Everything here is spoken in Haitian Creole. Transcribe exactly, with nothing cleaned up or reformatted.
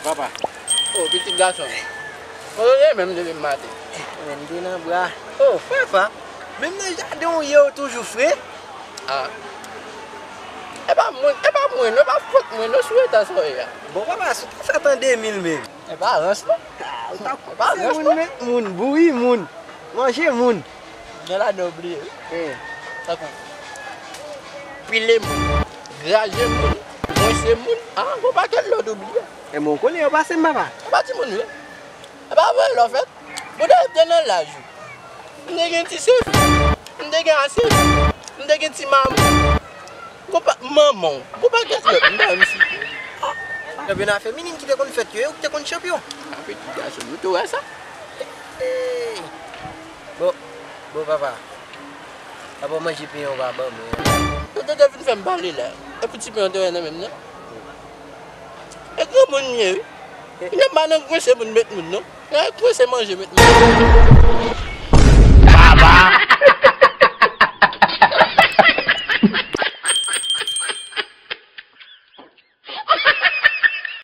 Papa. O, pitit gason. Kote w ye menm depi maten? Mwen, m te nan bra. O, papa, menm nan jaden w ye, ou toujou fre? A. E pa mwen, e pa mwen, non, e pa fòt mwen, non, sou eta sa w ye a. Bon, papa, si w te fèt an de mil menm. E pa rans, non. A, ou t ap koze moun, met moun, bouyi moun, manje moun. Gen ladan w bliye, wi. Tankou pile moun, graje moun, kwense moun. A, gon pakèt lòt ou bliye. E mwen, ou konnen yo pase m, papa. E pa timoun, wi. E pa vre, lè w fèt. Bon, dayè, m te nan laj ou. M te gen ti sefi. M te gen asefi. M te gen ti mamou. Gon pa, manman w. Gon pakèt lòt, m pa menm site. Chanpyona feminin ki te konn fèt yo, yo ki te konn chanpyon. A, pitit gason, nou te wè sa. Ey! Bon, bon, papa. Papa, manje pen an w pa ban mwen. Yo te, te vin fè m pale la. E pou ti pen an te wè nan men m nan. E granmoun m ye, wi. Kounya m pa nan kwense moun met moun, non. Nan kwense manje met moun.